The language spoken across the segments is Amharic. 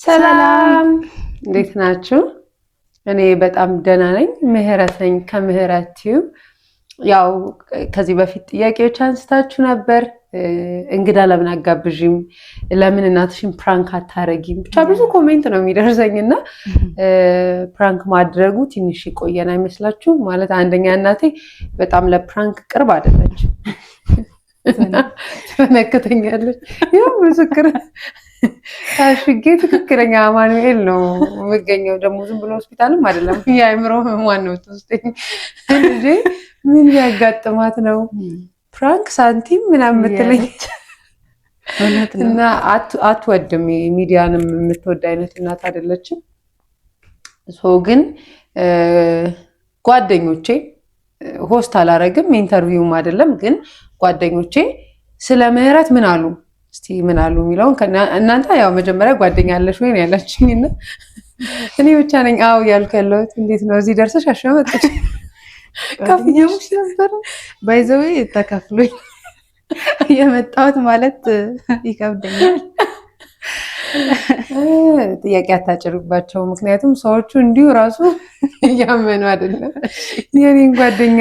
ሰላም፣ እንዴት ናችሁ? እኔ በጣም ደህና ነኝ። ምህረት ነኝ ከምህረት ቲዩብ። ያው ከዚህ በፊት ጥያቄዎች አንስታችሁ ነበር። እንግዳ ለምን አጋብዥም? ለምን እናትሽን prank አታረጊም? ብቻ ብዙ comment ነው የሚደርሰኝ እና prank ማድረጉ ትንሽ ይቆየን አይመስላችሁም? ማለት አንደኛ እናቴ በጣም ለ prank ቅርብ አይደለች፣ ትመነክተኛለች። ያው ምስክር ታሽጌ ትክክለኛ አማኑኤል ነው የምገኘው። ደግሞ ዝም ብሎ ሆስፒታልም አይደለም፣ የአእምሮ ህሙማን ነው የምትወስደኝ። ልጄ ምን ቢያጋጥማት ነው prank ሳንቲም ምናምን የምትለኝ? እና አትወድም፣ ሚዲያንም የምትወድ አይነት እናት አይደለችም። So ግን ጓደኞቼ፣ host አላረግም፣ interview ም አይደለም፣ ግን ጓደኞቼ ስለ ምህረት ምን አሉ፣ እስቲ ምን አሉ የሚለውን እናንተ ያው መጀመሪያ ጓደኛ አለሽ ወይ ነው ያላችኝ፣ እና እኔ ብቻ ነኝ አዎ እያልኩ ያለሁት። እንዴት ነው እዚህ ደርሰሽ አሸመጠች? ከፍዬሽ ነበር by the way፣ ተከፍሎኝ የመጣሁት ማለት ይከብደኛል። ጥያቄ አታጭርባቸው፣ ምክንያቱም ሰዎቹ እንዲሁ ራሱ እያመኑ አይደለም። የኔን ጓደኛ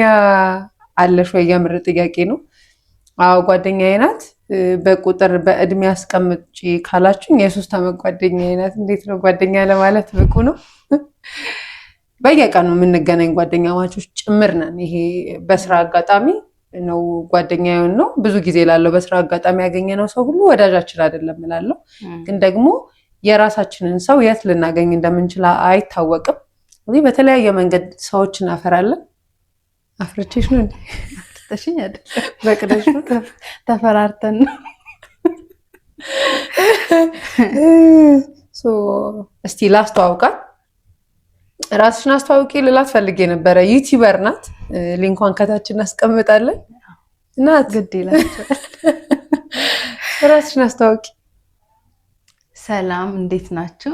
አለሽ ወይ የምር ጥያቄ ነው። አዎ፣ ጓደኛዬ ናት። በቁጥር በእድሜ አስቀምጪ ካላችሁኝ የ3 ዓመት ጓደኛዬ ናት። እንዴት ነው፣ ጓደኛ ለማለት ብቁ ነው? በየቀኑ የምንገናኝ ጓደኛማቾች ጭምር ነን። ይሄ በስራ አጋጣሚ ነው ጓደኛ ነው። ብዙ ጊዜ ላለው በስራ አጋጣሚ ያገኘነው ሰው ሁሉ ወዳጃችን አይደለም እላለሁ። ግን ደግሞ የራሳችንን ሰው የት ልናገኝ እንደምንችል አይታወቅም። እዚህ በተለያየ መንገድ ሰዎች እናፈራለን። አፍርቼሽ ነው እንዴ? አፍርተሽኝ አይደል? በቅደሽ ነው? ተፈራርተን ነው። እስቲ ላስተዋውቃት። ራስሽን አስተዋውቂ ልላት ፈልጌ ነበረ። YouTuber ናት። Link ኳን ከታች እናስቀምጣለን። እና ግድ ይላቸዋል። ራስሽን አስተዋውቂ። ሰላም፣ እንዴት ናችሁ?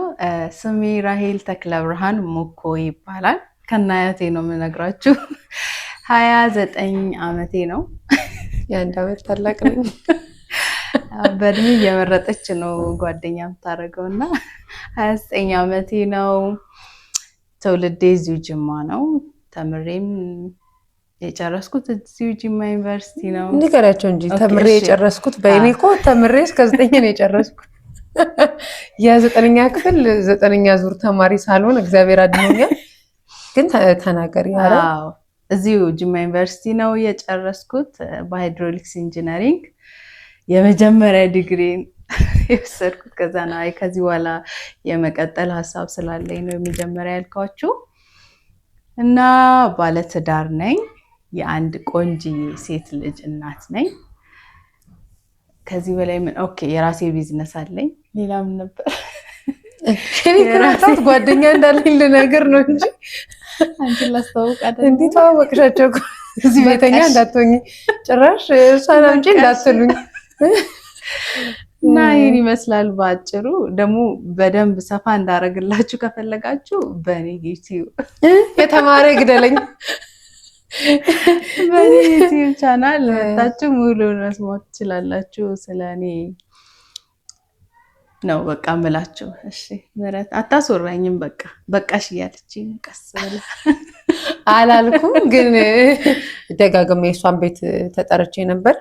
ስሜ ራሄል ተክለ ብርሃን ሞኮ ይባላል። ከናያቴ ነው የምነግራችሁ። 29 ዓመቴ ነው። የ1 ዓመት ታላቅ ነኝ። በእድሜ እየመረጠች ነው ጓደኛ የምታደርገው እና 29 ዓመቴ ነው። ትውልዴ እዚሁ ጅማ ነው። ተምሬም የጨረስኩት እዚሁ ጅማ ዩኒቨርሲቲ ነው። ንገሪያቸው እንጂ። ተምሬ የጨረስኩት በእኔ እኮ ተምሬ እስከ 9 ነው የጨረስኩት። የዘጠነኛ ክፍል ዘጠነኛ ዙር ተማሪ ሳልሆን እግዚአብሔር አድኖኛል። ግን ተናገሪ። ኧረ። አዎ፣ እዚሁ ጅማ ዩኒቨርሲቲ ነው የጨረስኩት። በ hydraulics engineering የመጀመሪያ ዲግሪን የወሰድኩት ከዛ ነው። አይ ከዚህ በኋላ የመቀጠል ሀሳብ ስላለኝ ነው የመጀመሪያ ያልኳችሁ። እና ባለትዳር ነኝ። የአንድ ቆንጅዬ ሴት ልጅ እናት ነኝ። ከዚህ በላይ ምን? Okay፣ የራሴ ቢዝነስ አለኝ። ሌላ ምን ነበር? እኔ ከመጣሁት ጓደኛ እንዳለኝ ልነግር ነው እንጂ። አንቺን ላስተዋውቅ አይደል? እንዲህ ተዋወቅሻቸው እኮ፣ እዚህ ቤተኛ እንዳትሆኝ፣ ጭራሽ እሷን አምጪ እንዳትሉኝ። እና ይህን ይመስላል በአጭሩ። ደግሞ በደንብ ሰፋ እንዳደረግላችሁ ከፈለጋችሁ በእኔ ዩቲዩብ የተማረ ግደለኝ። በእኔ ዩቲዩብ ቻናል መጣችሁ ሙሉውን መስማት ትችላላችሁ። ስለ እኔ ነው በቃ ምላችሁ። እሺ ምህረት አታስወራኝም። በቃ በቃሽ እያለች ቀስ ብላ። አላልኩም፣ ግን ደጋግሜ የእሷን ቤት ተጠርቼ ነበር።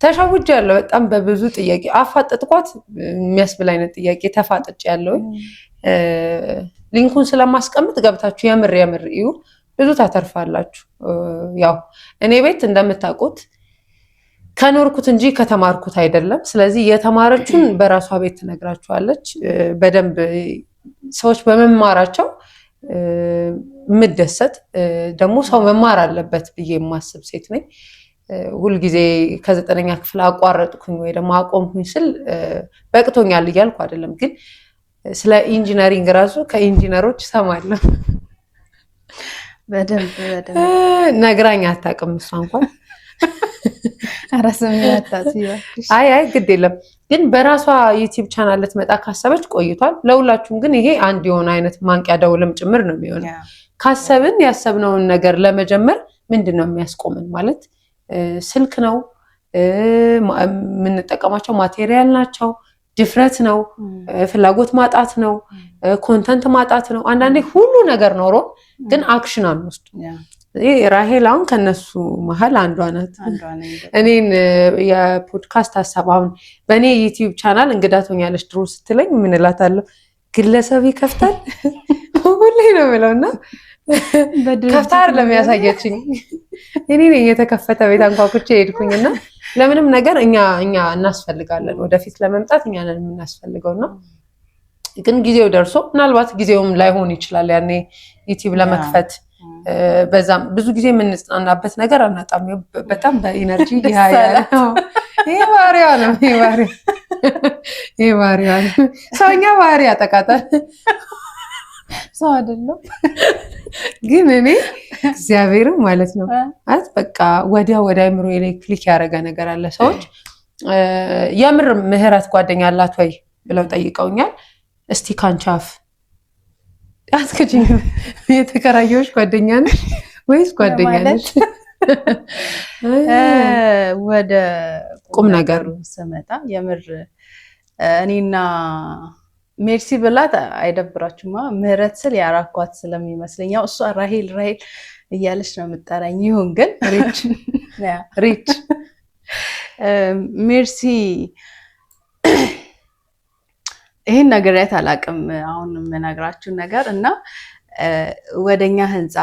ተሸውጃለሁ። በጣም በብዙ ጥያቄ አፋጠጥኳት የሚያስብል አይነት ጥያቄ ተፋጥጬ ያለሁኝ። Link ኡን ስለማስቀምጥ ገብታችሁ የምር የምር እዩ፣ ብዙ ታተርፋላችሁ። ያው እኔ ቤት እንደምታውቁት ከኖርኩት እንጂ ከተማርኩት አይደለም። ስለዚህ የተማረችውን በራሷ ቤት ትነግራችኋለች። በደንብ ሰዎች በመማራቸው የምደሰት፣ ደግሞ ሰው መማር አለበት ብዬ የማስብ ሴት ነኝ። ሁልጊዜ ከዘጠነኛ ክፍል አቋረጥኩኝ ወይ ደግሞ አቆምኩኝ ስል በቅቶኛል እያልኩ አይደለም፣ ግን ስለ engineering ራሱ ከኢንጂነሮች እሰማለሁ። በደንብ በደንብ። ነግራኝ አታውቅም እሷ እንኳን። ኧረ ስሜን አታጥፊ እባክሽ። አይ አይ፣ ግድ የለም፣ ግን በራሷ ዩቲዩብ ቻናል ልትመጣ ካሰበች ቆይቷል። ለሁላችሁም ግን ይሄ አንድ የሆነ አይነት ማንቂያ ደውልም ጭምር ነው የሚሆነው። ካሰብን ያሰብነውን ነገር ለመጀመር ምንድን ነው የሚያስቆምን? ማለት ስልክ ነው፣ የምንጠቀማቸው material ናቸው። ድፍረት ነው፣ ፍላጎት ማጣት ነው፣ content ማጣት ነው። አንዳንዴ ሁሉ ነገር ኖሮ ግን action አንወስድ። ራሄል አሁን ከነሱ መሀል አንዷ ናት። እኔን የፖድካስት ሀሳብ አሁን በእኔ YouTube channel እንግዳ ትሆኛለሽ ድሮ ስትለኝ ምን እላታለሁ? ግለሰብ ይከፍታል ሁሌ ነው የምለው እና ከፍታ አይደለም ያሳየችኝ። እኔ ነኝ የተከፈተ ቤት አንኳኩቼ ሄድኩኝ። እና ለምንም ነገር እኛ እናስፈልጋለን፣ ወደፊት ለመምጣት እኛ ነን የምናስፈልገው። እና ግን ጊዜው ደርሶ ምናልባት ጊዜውም ላይሆን ይችላል ያኔ YouTube ለመክፈት፣ በዛም ብዙ ጊዜ የምንጽናናበት ነገር አናጣም። በጣም በ energy ይሄ ባህሪዋ ነው። ይሄ ባህሪዋ ነው። ሰውኛ ባህሪ ያጠቃታል። ሰው አይደለም። ግን እኔ እግዚአብሔርም ማለት ነው ማለት በቃ ወዲያ ወደ አይምሮ ላይ click ያደረገ ነገር አለ። ሰዎች የምር ምህረት ጓደኛ አላት ወይ ብለው ጠይቀውኛል። እስቲ ካንቺ አፍ አትክጂኝ። የተከራየሁሽ ጓደኛ ነሽ ወይስ ጓደኛ ነሽ? ወደ ቁም ነገሩ ስመጣ የምር እኔና ሜርሲ ብላት አይደብራችሁማ? ምህረት ስል ያራኳት ስለሚመስለኝ ያው እሷ ራሄል ራሄል እያለች ነው የምጠራኝ። ይሁን ግን ሪች ሪች ሜርሲ ይህን ነግሬያት አላውቅም። አሁን የምነግራችሁ ነገር እና ወደኛ ህንፃ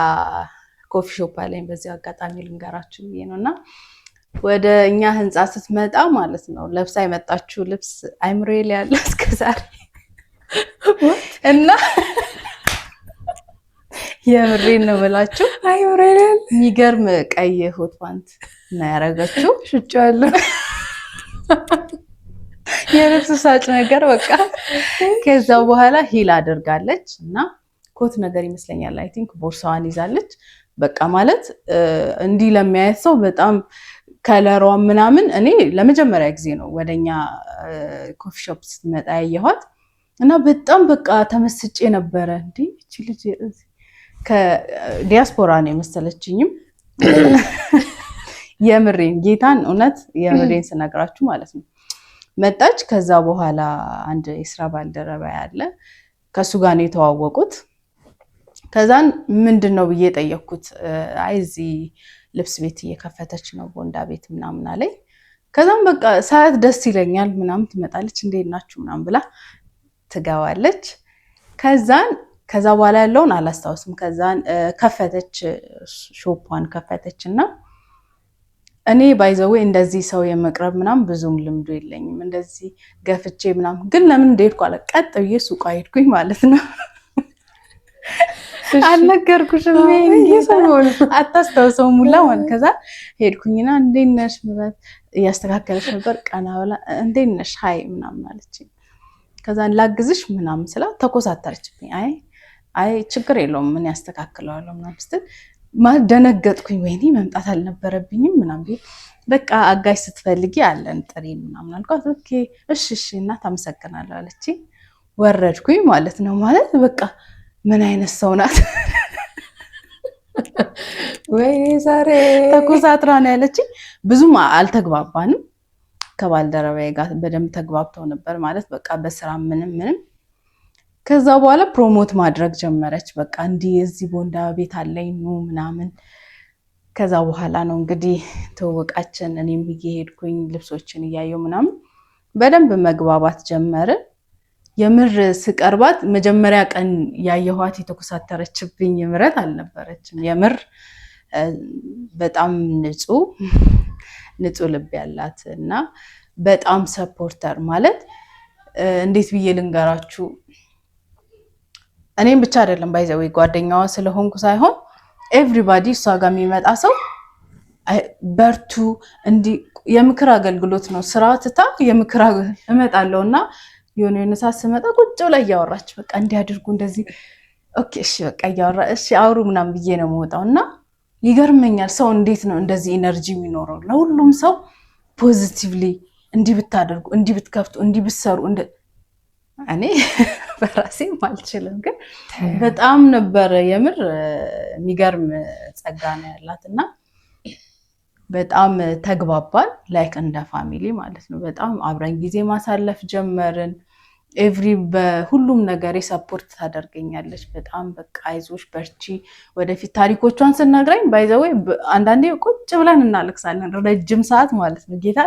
coffee shop አለኝ፣ በዚህ አጋጣሚ ልንገራችሁ ብዬ ነው። እና ወደ እኛ ህንፃ ስትመጣ ማለት ነው ለብሳ የመጣችው ልብስ አይምሮዬ ላይ ያለ እስከዛሬ እና የምሬን ነው ብላችሁ አይምሮዬ ላይ ያለ የሚገርም ቀይ hot pant እና ያደረገችው ሽጫለሁ። የልብስ ሳጭ ነገር በቃ። ከዛ በኋላ heel አድርጋለች እና ኮት ነገር ይመስለኛል፣ I think ቦርሳዋን ይዛለች። በቃ ማለት እንዲህ ለሚያየት ሰው በጣም ከለሯ ምናምን፣ እኔ ለመጀመሪያ ጊዜ ነው ወደኛ coffee shop ስትመጣ ያየኋት እና በጣም በቃ ተመስጬ ነበረ። እንዲህ እቺ ልጅ ከዲያስፖራ ነው የመሰለችኝም። የምሬን ጌታን እውነት የምሬን ስነግራችሁ ማለት ነው። መጣች። ከዛ በኋላ አንድ የስራ ባልደረባ ያለ ከእሱ ጋር ነው የተዋወቁት። ከዛን ምንድን ነው ብዬ ጠየቅኩት። አይ እዚህ ልብስ ቤት እየከፈተች ነው ቦንዳ ቤት ምናምን አለኝ። ከዛም በቃ ሳያት ደስ ይለኛል ምናምን፣ ትመጣለች፣ እንዴት ናችሁ ምናምን ብላ ትገባለች። ከዛን ከዛ በኋላ ያለውን አላስታውስም። ከዛን ከፈተች፣ shop ኧን ከፈተች እና እኔ by the way እንደዚህ ሰው የመቅረብ ምናምን ብዙም ልምዱ የለኝም። እንደዚህ ገፍቼ ምናምን ግን ለምን እንደሄድኩ አለ ቀጥ ብዬ ሱቋ ሄድኩኝ ማለት ነው። አልነገርኩሽም፣ አታስታውሰውም ሁላ ማለት። ከዛ ሄድኩኝና እንዴት ነሽ ምረት እያስተካከለች ነበር። ቀና ብላ እንዴት ነሽ hi ምናምን አለችኝ። ከዛ ላግዝሽ ምናምን ስላት ተኮሳተረችብኝ። አይ አይ ችግር የለውም ምን ያስተካክለዋለሁ ምናምን ስትል ማለት ደነገጥኩኝ። ወይኔ መምጣት አልነበረብኝም ምናምን፣ በቃ አጋዥ ስትፈልጊ አለን ጥሪ ምናምን አልኳት። Okay እሺ እሺ እናት አመሰግናለሁ አለችኝ። ወረድኩኝ ማለት ነው። ማለት በቃ ምን አይነት ሰው ናት? ወይኔ ዛሬ ተኮሳትራ ነው ያለችኝ። ብዙም አልተግባባንም። ከባልደረባዬ ጋር በደንብ ተግባብተው ነበር ማለት በቃ በስራ ምንም ምንም። ከዛ በኋላ promote ማድረግ ጀመረች። በቃ እንዲህ እዚህ ቦንዳ ቤት አለኝ ኑ ምናምን። ከዛ በኋላ ነው እንግዲህ ትውውቃችን፣ እኔም እየሄድኩኝ ልብሶችን እያየው ምናምን በደንብ መግባባት ጀመርን። የምር ስቀርባት መጀመሪያ ቀን ያየኋት የተኮሳተረችብኝ ምረት አልነበረችም። የምር በጣም ንጹህ ንጹህ ልብ ያላት እና በጣም supporter፣ ማለት እንዴት ብዬ ልንገራችሁ፣ እኔም ብቻ አይደለም by the way ጓደኛዋ ስለሆንኩ ሳይሆን everybody እሷ ጋር የሚመጣ ሰው በርቱ እንዲህ የምክር አገልግሎት ነው። ስራ ትታ የምክር እመጣለሁ እና የሆነ የሆነ ሰዓት ስመጣ ቁጭ ብላ እያወራች በቃ እንዲያደርጉ እንደዚህ okay እሺ በቃ እያወራ እሺ አውሩ ምናምን ብዬ ነው የምወጣው። እና ይገርመኛል ሰው እንዴት ነው እንደዚህ energy የሚኖረው፣ ለሁሉም ሰው positively እንዲህ ብታደርጉ፣ እንዲህ ብትከፍቱ፣ እንዲህ ብትሰሩ። እኔ በራሴም አልችልም፣ ግን በጣም ነበረ የምር የሚገርም ጸጋ ነው ያላት። እና በጣም ተግባባን፣ like እንደ family ማለት ነው። በጣም አብረን ጊዜ ማሳለፍ ጀመርን። Every በሁሉም ነገር support ታደርገኛለች። በጣም በቃ አይዞሽ በርቺ፣ ወደፊት ታሪኮቿን ስነግረኝ by the way አንዳንዴ ቁጭ ብለን እናለቅሳለን ረጅም ሰዓት ማለት ነው። ጌታ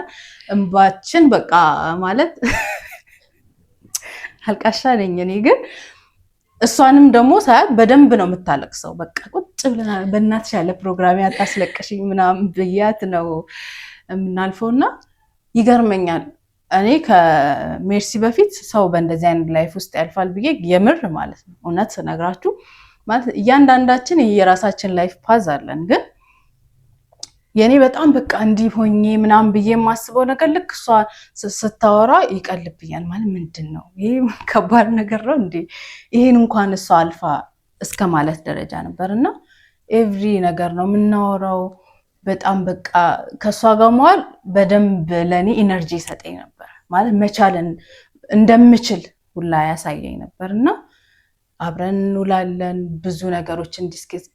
እንባችን በቃ ማለት አልቃሻ ነኝ እኔ፣ ግን እሷንም ደግሞ ሳያት በደንብ ነው የምታለቅሰው። በቃ ቁጭ ብለን በእናትሽ ያለ ፕሮግራም አታስለቅሽኝ ምናምን ብያት ነው የምናልፈው እና ይገርመኛል። እኔ ከሜርሲ በፊት ሰው በእንደዚህ አይነት life ውስጥ ያልፋል ብዬ የምር ማለት ነው እውነት ስነግራችሁ ማለት እያንዳንዳችን የራሳችን life path አለን። ግን የእኔ በጣም በቃ እንዲህ ሆኜ ምናምን ብዬ የማስበው ነገር ልክ እሷ ስታወራ ይቀልብኛል። ማለት ምንድን ነው ይሄ ከባድ ነገር ነው እንዴ? ይሄን እንኳን እሷ አልፋ እስከ ማለት ደረጃ ነበር። እና every ነገር ነው የምናወራው። በጣም በቃ ከእሷ ጋር መዋል በደንብ ለእኔ energy ይሰጠኝ ነበር። ማለት መቻልን እንደምችል ሁላ ያሳየኝ ነበር። እና አብረን እንውላለን፣ ብዙ ነገሮችን discuss፣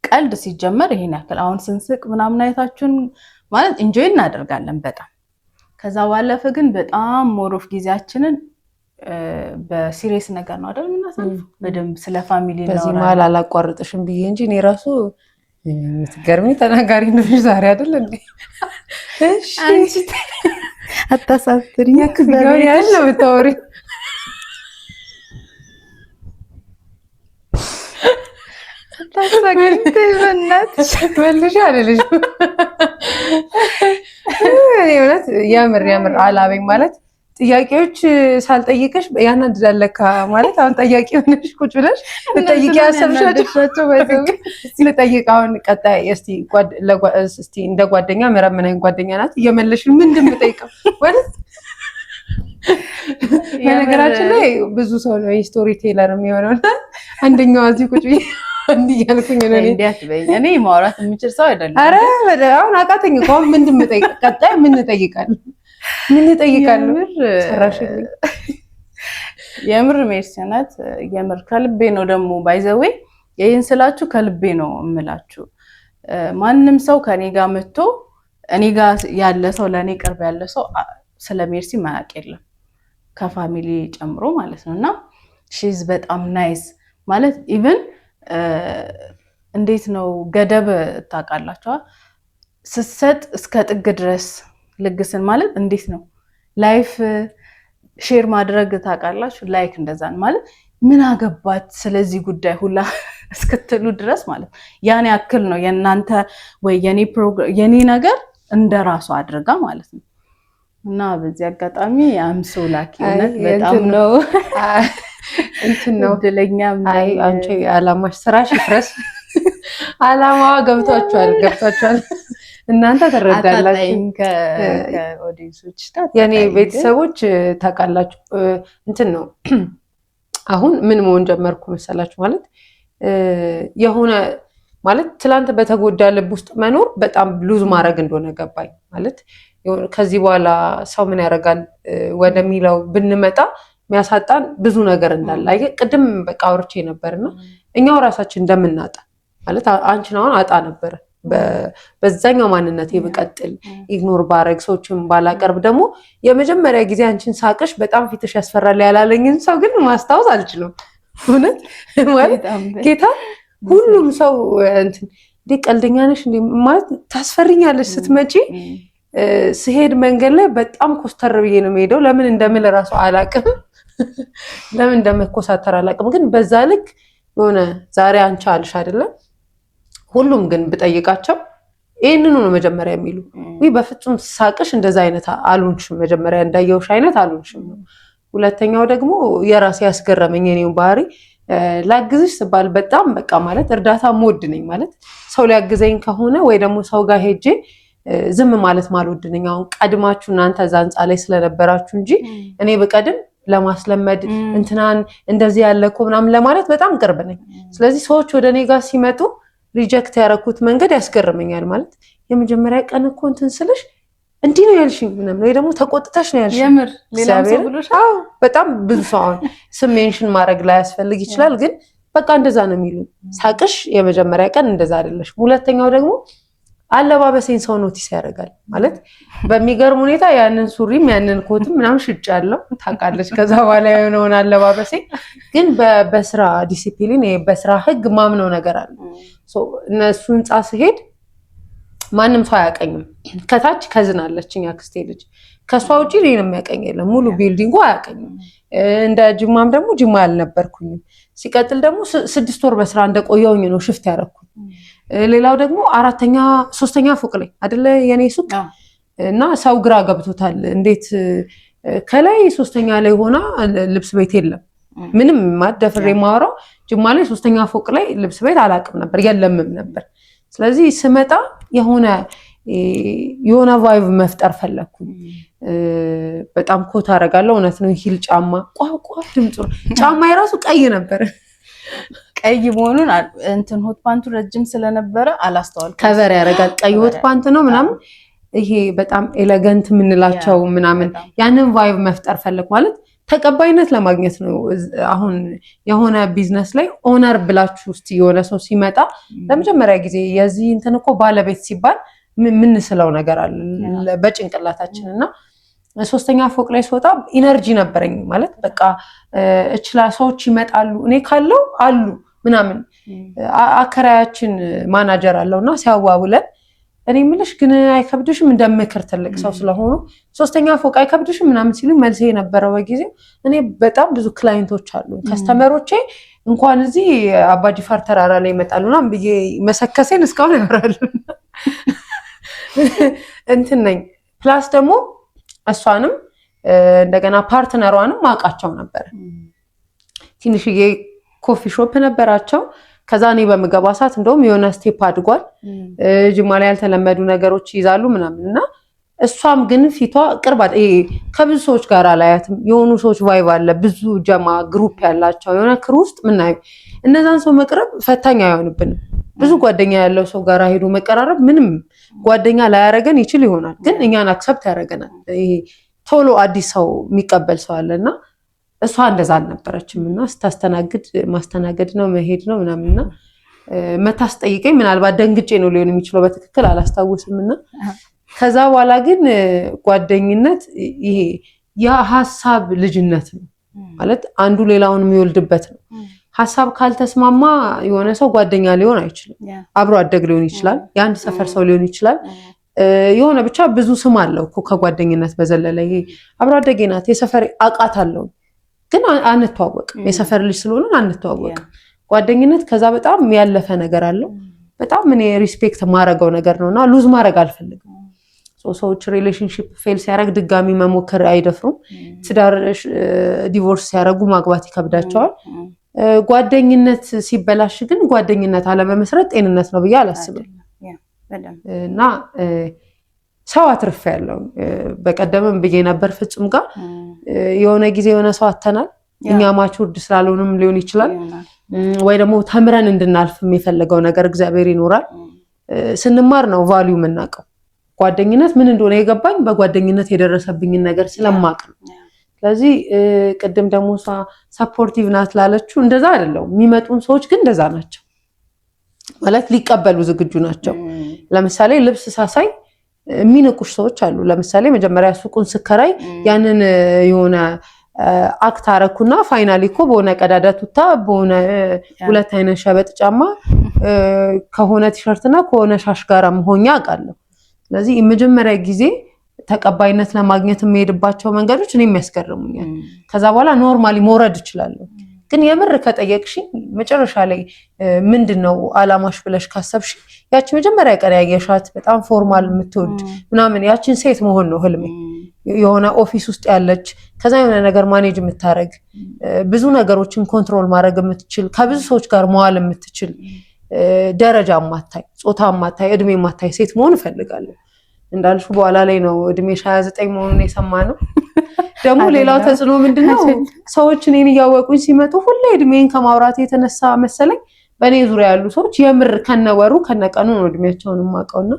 ቀልድ ሲጀመር ይሄን ያክል አሁን ስንስቅ ምናምን አይታችሁን ማለት enjoy እናደርጋለን በጣም። ከዛ ባለፈ ግን በጣም more of ጊዜያችንን በ serious ነገር ነው አይደል የምናሳልፈው። በደንብ ስለ family በዚህ መሀል አላቋርጥሽም ብዬ እንጂ እኔ ራሱ የምትገርሚ ተናጋሪ ነሽ ዛሬ አይደል እንዴ? እሺ። አንቺ አታሳፍሪኝ። ክፍያውን ያህል ነው የምታወሪው። አታሳቅኝ በእናትሽ። መልሼ አልልሽም። እኔ እውነት የምር የምር አላበኝ ማለት ጥያቄዎች ሳልጠይቅሽ ያናድዳል ለካ። ማለት አሁን ጠያቂ ሆነሽ ቁጭ ብለሽ ልጠይቅ ያሰብሻቸው ልጠይቅ አሁን ቀጣይ እስቲ እንደ ጓደኛ ምዕራብ ምን አይነት ጓደኛ ናት እየመለስሽ ምንድን የምጠይቀው ማለት። በነገራችን ላይ ብዙ ሰው ነው የ story teller የሚሆነው እና አንደኛዋ እዚህ ቁጭ ብዬ እንዲህ እያልኩኝ ነው እኔ። እንዲህ አትበይኝ። እኔ ማውራት የምችል ሰው አይደለም። ኧረ አሁን አቃተኝ እኮ። አሁን ምንድን የምጠይቅ፣ ቀጣይ ምን እጠይቃለሁ ምን እጠይቃለሁ? ሰራሽልኝ። የምር ሜርሲ ናት። የምር ከልቤ ነው ደግሞ by the way ይህን ስላችሁ ከልቤ ነው እምላችሁ። ማንም ሰው ከኔ ጋር መጥቶ እኔ ጋር ያለ ሰው፣ ለእኔ ቅርብ ያለ ሰው ስለ ሜርሲ ማያውቅ የለም፣ ከ family ጨምሮ ማለት ነው። እና she's በጣም nice ማለት even እንዴት ነው ገደብ ታውቃላችኋ? ስትሰጥ እስከ ጥግ ድረስ ልግስን ማለት እንዴት ነው life share ማድረግ ታውቃላችሁ? Like እንደዛ ነው ማለት ምን አገባት ስለዚህ ጉዳይ ሁላ እስክትሉ ድረስ ማለት ነው። ያን ያክል ነው የእናንተ ወይ የኔ ነገር እንደ ራሷ አድርጋ ማለት ነው። እና በዚህ አጋጣሚ I'm so lucky እውነት በጣም ነው እንትን ነው እድለኛም አይ ነኝ። አንቺ አላማሽ ስራሽ ይፍረስ። አላማዋ ገብቷችኋል፣ ገብቷችኋል። እናንተ ትረዳላችሁ። አታጣይም ከ audience ኦች ጋር የኔ አታጣይም ግን ቤተሰቦች ታውቃላችሁ፣ እንትን ነው አሁን ምን መሆን ጀመርኩ መሰላችሁ? ማለት የሆነ ማለት ትላንት በተጎዳ ልብ ውስጥ መኖር በጣም lose ማድረግ እንደሆነ ገባኝ። ማለት የሆነ ከዚህ በኋላ ሰው ምን ያደርጋል ወደሚለው ብንመጣ የሚያሳጣን ብዙ ነገር እንዳለ አየህ፣ ቅድም በቃ አውርቼ ነበርና እኛው ራሳችን እንደምናጣ ማለት አንቺን አሁን አጣ ነበረ በዛኛው ማንነቴ ብቀጥል፣ ignore ባረግ፣ ሰዎችን ባላቀርብ። ደግሞ የመጀመሪያ ጊዜ አንቺን ሳቅሽ በጣም ፊትሽ ያስፈራል ያላለኝን ሰው ግን ማስታወስ አልችልም። እውነት ማለት በጣም ጌታ ሁሉም ሰው እንትን እንዴ ቀልደኛ ነሽ እንዴ ማለት ታስፈሪኛለሽ ስትመጪ። ስሄድ መንገድ ላይ በጣም ኮስተር ብዬ ነው የምሄደው። ለምን እንደምል እራሱ አላቅም፣ ለምን እንደመኮሳተር አላቅም። ግን በዛ ልክ የሆነ ዛሬ አንቺ አልሽ አይደለም፣ ሁሉም ግን ብጠይቃቸው ይህንኑ ነው መጀመሪያ የሚሉ፣ ውይ በፍጹም ሳቅሽ እንደዛ አይነት አልሆንሽም፣ መጀመሪያ እንዳየውሽ አይነት አልሆንሽም ነው። ሁለተኛው ደግሞ የራሴ ያስገረመኝ የኔው ባህሪ ላግዝሽ ስባል በጣም በቃ ማለት እርዳታ ምወድ ነኝ። ማለት ሰው ሊያግዘኝ ከሆነ ወይ ደግሞ ሰው ጋር ሄጄ ዝም ማለት ማልወድ ነኝ። አሁን ቀድማችሁ እናንተ እዛ ህንፃ ላይ ስለነበራችሁ እንጂ እኔ ብቀድም ለማስለመድ እንትናን እንደዚህ ያለ እኮ ምናምን ለማለት በጣም ቅርብ ነኝ። ስለዚህ ሰዎች ወደ እኔ ጋር ሲመጡ reject ያደረኩት መንገድ ያስገርመኛል። ማለት የመጀመሪያ ቀን እኮ እንትን ስልሽ እንዲህ ነው ያልሽኝ ምናምን ወይ ደግሞ ተቆጥተሽ ነው ያልሽኝ። የምር ሌላም ሰው እግዚአብሔርን። ብሎሻል? አዎ በጣም ብዙ ሰው። አሁን ስም mention ማድረግ ላያስፈልግ ይችላል፣ ግን በቃ እንደዛ ነው የሚሉ፣ ሳቅሽ የመጀመሪያ ቀን እንደዛ አይደለሽም። ሁለተኛው ደግሞ አለባበሴን ሰው notice ያደርጋል። ማለት በሚገርም ሁኔታ ያንን ሱሪም ያንን ኮትም ምናምን ሽጫለሁ፣ ታውቃለች። ከዛ በኋላ የሆነውን አለባበሴ ግን በስራ ዲሲፕሊን፣ በስራ ህግ ማምነው ነገር አለ። እነሱ ህንፃ ስሄድ ማንም ሰው አያውቀኝም። ከታች cousin አለችኝ አክስቴ ልጅ፣ ከእሷ ውጭ እኔን የሚያውቀኝ የለም። ሙሉ building ኡ አያውቀኝም። እንደ ጅማም ደግሞ ጅማ አልነበርኩኝም። ሲቀጥል ደግሞ 6 ወር በስራ እንደቆየውኝ ነው shift ያደረኩኝ። ሌላው ደግሞ አራተኛ ሶስተኛ ፎቅ ላይ አይደለ የኔ ሱቅ፣ እና ሰው ግራ ገብቶታል። እንዴት ከላይ ሶስተኛ ላይ ሆና ልብስ ቤት የለም? ምንም ደፍሬ የማወራው ጅማ ላይ ሶስተኛ ፎቅ ላይ ልብስ ቤት አላውቅም ነበር፣ የለምም ነበር። ስለዚህ ስመጣ የሆነ የሆነ vibe መፍጠር ፈለግኩኝ። በጣም ኮት አደርጋለሁ፣ እውነት ነው። Heel ጫማ ቋቋ ድምፁ፣ ጫማ የራሱ ቀይ ነበር። ቀይ መሆኑን እንትን hot pant ኡ ረጅም ስለነበረ አላስተዋልኩም። Cover ያደርጋል። ቀይ hot pant ነው ምናምን፣ ይሄ በጣም elegant የምንላቸው ምናምን፣ ያንን vibe መፍጠር ፈለግ፣ ማለት ተቀባይነት ለማግኘት ነው። አሁን የሆነ ቢዝነስ ላይ owner ብላችሁ ውስጥ የሆነ ሰው ሲመጣ ለመጀመሪያ ጊዜ የዚህ እንትን እኮ ባለቤት ሲባል የምንስለው ነገር አለ በጭንቅላታችን። እና ሶስተኛ ፎቅ ላይ ስወጣ energy ነበረኝ፣ ማለት በቃ እችላ ሰዎች ይመጣሉ፣ እኔ ካለው አሉ ምናምን። አከራያችን ማናጀር አለው እና ሲያዋውለን እኔ የምልሽ ግን አይከብድሽም፣ እንደ ምክር ትልቅ ሰው ስለሆኑ፣ ሶስተኛ ፎቅ አይከብድሽም ምናምን ሲሉ መልሴ የነበረው በጊዜው እኔ በጣም ብዙ client ኦች አሉ፣ customer ኦቼ እንኳን እዚህ አባጂፋር ተራራ ላይ ይመጣሉ ምናምን ብዬ መሰከሴን እስካሁን ያወራሉ። እንትን ነኝ። Plus ደግሞ እሷንም እንደገና partner ሯንም አውቃቸው ነበር። ትንሽዬ coffee shop ነበራቸው። ከዛ እኔ በምገባ ሰዓት እንደውም የሆነ step አድጓል። ጅማ ላይ ያልተለመዱ ነገሮች ይይዛሉ ምናምን። እና እሷም ግን ፊቷ ቅርብ ከብዙ ሰዎች ጋር አላያትም። የሆኑ ሰዎች vibe አለ፣ ብዙ ጀማ group ያላቸው የሆነ crew ውስጥ ምናየው እነዛን ሰው መቅረብ ፈታኝ አይሆንብንም። ብዙ ጓደኛ ያለው ሰው ጋር ሄዶ መቀራረብ ምንም ጓደኛ ላያረገን ይችል ይሆናል፣ ግን እኛን accept ያደርገናል። ይሄ ቶሎ አዲስ ሰው የሚቀበል ሰው አለ። እና እሷ እንደዛ አልነበረችም። እና ስታስተናግድ ማስተናገድ ነው፣ መሄድ ነው ምናምንና መታስጠይቀኝ ምናልባት ደንግጬ ነው ሊሆን የሚችለው፣ በትክክል አላስታውስም። እና ከዛ በኋላ ግን ጓደኝነት ይሄ የሀሳብ ልጅነት ነው፣ ማለት አንዱ ሌላውን የሚወልድበት ነው። ሀሳብ ካልተስማማ የሆነ ሰው ጓደኛ ሊሆን አይችልም። አብሮ አደግ ሊሆን ይችላል፣ የአንድ ሰፈር ሰው ሊሆን ይችላል። የሆነ ብቻ ብዙ ስም አለው እኮ ከጓደኝነት በዘለለ። ይሄ አብሮ አደጌ ናት፣ የሰፈር አቃት አለው፣ ግን አንተዋወቅም። የሰፈር ልጅ ስለሆንን አንተዋወቅም። ጓደኝነት ከዛ በጣም ያለፈ ነገር አለው። በጣም እኔ respect ማድረገው ነገር ነው እና lose ማድረግ አልፈልግም። ሰዎች relationship fail ሲያደርግ ድጋሚ መሞከር አይደፍሩም። ትዳር divorce ሲያደርጉ ማግባት ይከብዳቸዋል። ጓደኝነት ሲበላሽ ግን ጓደኝነት አለመመስረት ጤንነት ነው ብዬ አላስብም። እና ሰው አትርፌያለሁ። በቀደምም ብዬ ነበር ፍጹም ጋር፣ የሆነ ጊዜ የሆነ ሰው አተናል። እኛ matured ስላልሆንም ሊሆን ይችላል፣ ወይ ደግሞ ተምረን እንድናልፍ የሚፈልገው ነገር እግዚአብሔር ይኖራል። ስንማር ነው value የምናውቀው። ጓደኝነት ምን እንደሆነ የገባኝ በጓደኝነት የደረሰብኝን ነገር ስለማቅ ነው። ስለዚህ ቅድም ደግሞ እሷ supportive ናት ላለችው እንደዛ አይደለም። የሚመጡን ሰዎች ግን እንደዛ ናቸው፣ ማለት ሊቀበሉ ዝግጁ ናቸው። ለምሳሌ ልብስ ሳሳይ የሚንቁሽ ሰዎች አሉ። ለምሳሌ መጀመሪያ ሱቁን ስከራይ ያንን የሆነ act አረኩና finally እኮ በሆነ ቀዳዳ ቱታ፣ በሆነ ሁለት አይነት ሸበጥ ጫማ፣ ከሆነ ቲሸርት እና ከሆነ ሻሽ ጋር መሆኛ አውቃለሁ። ስለዚህ የመጀመሪያ ጊዜ ተቀባይነት ለማግኘት የሚሄድባቸው መንገዶች እኔም ያስገርሙኛል። ከዛ በኋላ normally መውረድ እችላለሁ። ግን የምር ከጠየቅሽኝ መጨረሻ ላይ ምንድን ነው አላማሽ ብለሽ ካሰብሽ ያቺ መጀመሪያ ቀን ያየሻት በጣም formal የምትወድ ምናምን ያችን ሴት መሆን ነው ህልሜ። የሆነ office ውስጥ ያለች፣ ከዛ የሆነ ነገር manage የምታደርግ፣ ብዙ ነገሮችን control ማድረግ የምትችል፣ ከብዙ ሰዎች ጋር መዋል የምትችል፣ ደረጃ ማታይ፣ ጾታ ማታይ፣ እድሜ ማታይ ሴት መሆን እፈልጋለሁ። እንዳልሽው በኋላ ላይ ነው እድሜሽ 29 መሆኑን የሰማነው። ደግሞ ሌላው ተጽዕኖ ምንድነው? ሰዎች እኔን እያወቁኝ ሲመጡ ሁሌ እድሜን ከማውራት የተነሳ መሰለኝ በእኔ ዙሪያ ያሉ ሰዎች የምር ከነወሩ ከነቀኑ ነው እድሜያቸውን የማውቀውና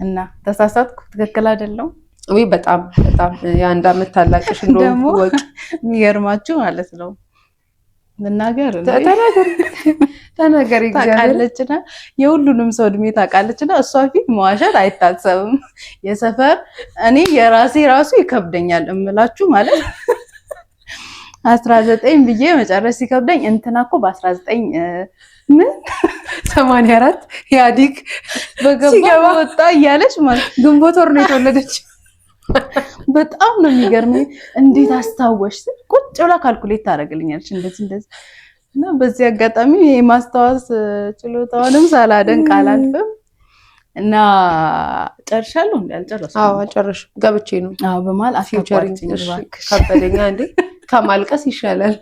እና ተሳሳትኩ? ትክክል አይደለም ወይ? በጣም በጣም፣ የ1 ዓመት ታላቅሽ እንደሆንኩ ወቂ። የሚገርማችሁ ማለት ነው። መናገር ተናገሪ። ታውቃለችና የሁሉንም ሰው እድሜ ታውቃለችና እሷ ፊት መዋሸት አይታሰብም። የሰፈር እኔ የራሴ ራሱ ይከብደኛል እምላችሁ ማለት 19 ብዬ መጨረስ ሲከብደኝ እንትና እኮ በ19 ምን 84 ኢህአዴግ በገባ ወጣ እያለች ማለት ግንቦት ወር ነው የተወለደች። በጣም ነው የሚገርመኝ። እንዴት አስታወሽ? ቁጭ ብላ calculate ታደርግልኛለች እንደዚህ እንደዚህ እና በዚህ አጋጣሚ የማስታወስ ችሎታውንም ሳላደንቅ አላልፍም። እና ጨርሻለሁ። እንዴ አልጨረስኩም? አዎ አልጨረስኩም፣ ገብቼ ነው። አዎ በመሀል አታቋርጪኝ እባክሽ፣ ከበደኛ እንዴ ከማልቀስ ይሻላል።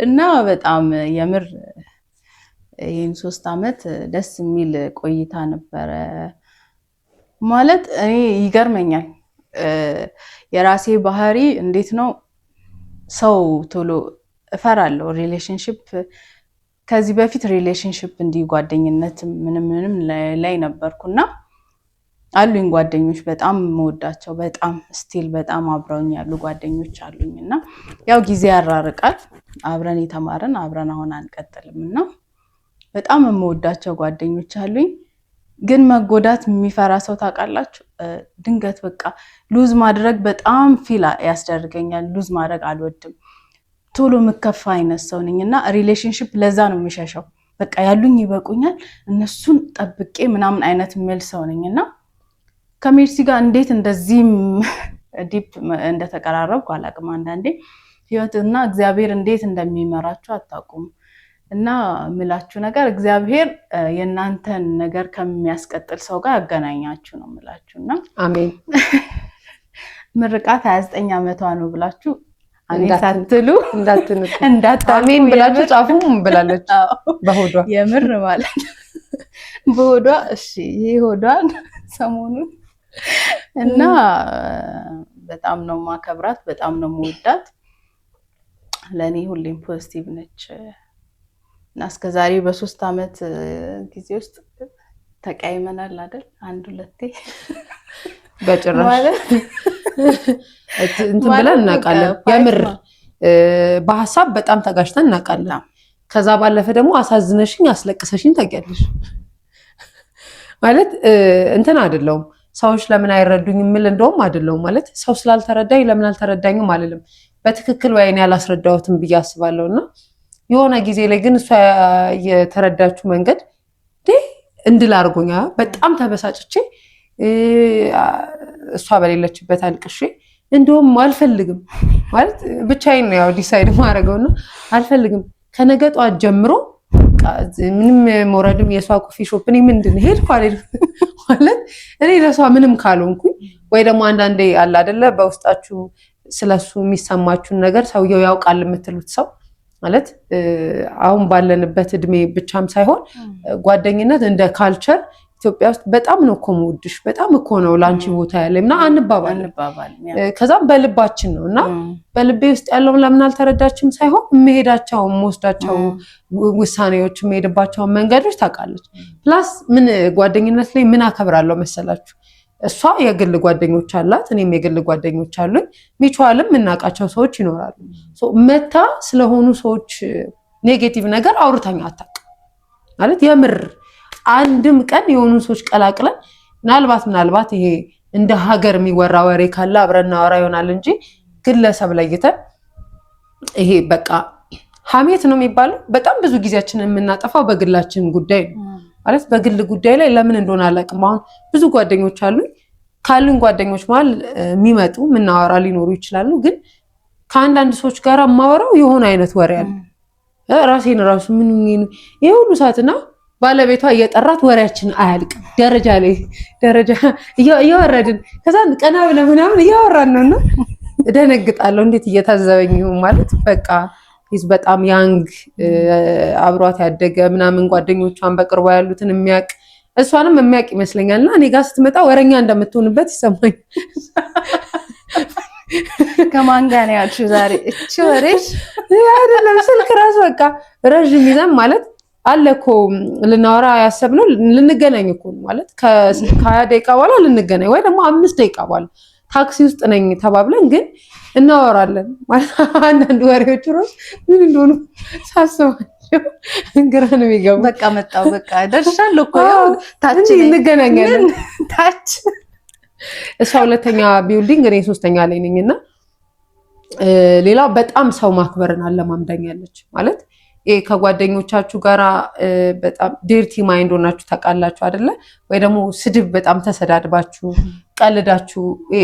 እና በጣም የምር ይህን 3 ዓመት ደስ የሚል ቆይታ ነበረ። ማለት እኔ ይገርመኛል የራሴ ባህሪ እንዴት ነው፣ ሰው ቶሎ እፈራለሁ። relationship ከዚህ በፊት relationship እንዲህ ጓደኝነት ምንም ምንም ላይ ነበርኩና አሉኝ ጓደኞች በጣም የምወዳቸው በጣም still በጣም አብረውኝ ያሉ ጓደኞች አሉኝ። እና ያው ጊዜ ያራርቃል። አብረን የተማርን አብረን አሁን አንቀጥልም እና በጣም የምወዳቸው ጓደኞች አሉኝ። ግን መጎዳት የሚፈራ ሰው ታውቃላችሁ፣ ድንገት በቃ lose ማድረግ በጣም feel ያስደርገኛል። lose ማድረግ አልወድም። ቶሎ ምከፋ አይነት ሰው ነኝ እና relationship ለዛ ነው የምሸሸው። በቃ ያሉኝ ይበቁኛል፣ እነሱን ጠብቄ ምናምን አይነት ምል ሰው ነኝ እና ከሜርሲ ጋር እንዴት እንደዚህም deep እንደተቀራረብኩ አላውቅም። አንዳንዴ ህይወትና እግዚአብሔር እንዴት እንደሚመራችሁ አታውቁም። እና ምላችሁ ነገር እግዚአብሔር የእናንተን ነገር ከሚያስቀጥል ሰው ጋር ያገናኛችሁ ነው ምላችሁ። እና አሜን። ምርቃት 29 ዓመቷ ነው ብላችሁ አሜን ሳትሉ እንዳትንቁ እንዳታልፉ አሜን ብላችሁ ጻፉ ብላለች በሆዷ የምር ማለት በሆዷ። እሺ ይሄ ሆዷን ሰሞኑን እና በጣም ነው ማከብራት፣ በጣም ነው መወዳት። ለእኔ ሁሌም positive ነች እና እስከ ዛሬ በ3 ዓመት ጊዜ ውስጥ ተቀያይመናል አይደል? አንድ ሁለቴ በጭራሽ እንትን ብለን እናውቃለን። የምር በሀሳብ በጣም ተጋጭተን እናውቃለን። ከዛ ባለፈ ደግሞ አሳዝነሽኝ አስለቅሰሽኝ ታውቂያለሽ። ማለት እንትን አይደለሁም ሰዎች ለምን አይረዱኝ የምል እንደውም አይደለሁም። ማለት ሰው ስላልተረዳኝ ለምን አልተረዳኝም አልልም። በትክክል ወይ እኔ አላስረዳሁትም ብዬ አስባለሁ። እና የሆነ ጊዜ ላይ ግን እሷ የተረዳችው መንገድ እንድል አድርጎኛ በጣም ተበሳጭቼ እሷ በሌለችበት አልቅሼ እንደውም አልፈልግም ማለት ብቻዬን ነው ያው decide ማድረገውና አልፈልግም ከነገ ጠዋት ጀምሮ ምንም መውረድም የሷ coffee shop እኔ ምንድን ሄድኩ አልሄድኩም ማለት እኔ ለሷ ምንም ካልሆንኩኝ ወይ ደግሞ አንዳንዴ አለ አይደለ በውስጣችሁ ስለሱ የሚሰማችሁን ነገር ሰውየው ያውቃል የምትሉት ሰው ማለት አሁን ባለንበት እድሜ ብቻም ሳይሆን ጓደኝነት እንደ culture ኢትዮጵያ ውስጥ በጣም ነው እኮ የምወድሽ በጣም እኮ ነው ለአንቺ ቦታ ያለኝ ምናምን አንባባልም። ከዛም በልባችን ነው እና በልቤ ውስጥ ያለውን ለምን አልተረዳችም ሳይሆን የምሄዳቸው የምወስዳቸው ውሳኔዎች የምሄድባቸውን መንገዶች ታውቃለች። plus ምን ጓደኝነት ላይ ምን አከብራለሁ መሰላችሁ? እሷ የግል ጓደኞች አላት፣ እኔም የግል ጓደኞች አሉኝ። mutual ም የምናውቃቸው ሰዎች ይኖራሉ። መታ ስለሆኑ ሰዎች negative ነገር አውርታኝ አታውቅም። ማለት የምር አንድም ቀን የሆኑ ሰዎች ቀላቅለን ምናልባት ይሄ እንደ ሀገር የሚወራ ወሬ ካለ አብረን እናወራ ይሆናል እንጂ ግለሰብ ለይተን ይሄ በቃ ሀሜት ነው የሚባለው። በጣም ብዙ ጊዜያችንን የምናጠፋው በግላችን ጉዳይ ነው። ማለት በግል ጉዳይ ላይ ለምን እንደሆነ አላውቅም። አሁን ብዙ ጓደኞች አሉኝ። ካሉኝ ጓደኞች መሀል የሚመጡ የምናወራ ሊኖሩ ይችላሉ። ግን ከአንዳንድ ሰዎች ጋር የማወራው የሆነ አይነት ወሬ አለ። ራሴን ራሱ ምን ይሄ ሁሉ ሰዓትና ባለቤቷ እየጠራት ወሬያችን አያልቅም። ደረጃ ላይ ደረጃ እየወረድን ከዛ ቀና ብለን ምናምን እያወራን ነውና እደነግጣለሁ። እንዴት እየታዘበኝ ይሁን ማለት በቃ በጣም young አብሯት ያደገ ምናምን ጓደኞቿን በቅርቧ ያሉትን የሚያውቅ እሷንም የሚያውቅ ይመስለኛል። እና እኔ ጋር ስትመጣ ወረኛ እንደምትሆንበት ይሰማኛል። ከማን ጋር ነው ያልሽው ዛሬ? እቺ ወሬሽ አይደለም ስልክ ራሱ በቃ ረዥም ይዘን ማለት አለ እኮ ልናወራ ያሰብነው ልንገናኝ እኮ ማለት ከ20 ደቂቃ በኋላ ልንገናኝ ወይ ደግሞ 5 ደቂቃ በኋላ ታክሲ ውስጥ ነኝ ተባብለን ግን እናወራለን። ማለት አንዳንድ ወሬዎች ሮስ ምን እንደሆኑ ሳስባቸው ግራ ነው የሚገቡ። በቃ መጣሁ፣ በቃ ደርሻለሁ እኮ ያው ታች እንገናኛለን። ታች እሷ ሁለተኛ building እኔ ሶስተኛ ላይ ነኝ። እና ሌላው በጣም ሰው ማክበርን አለማምዳኛለች። ማለት ይሄ ከጓደኞቻችሁ ጋራ በጣም dirty mind ሆናችሁ ታውቃላችሁ አይደለ? ወይ ደግሞ ስድብ በጣም ተሰዳድባችሁ ቀልዳችሁ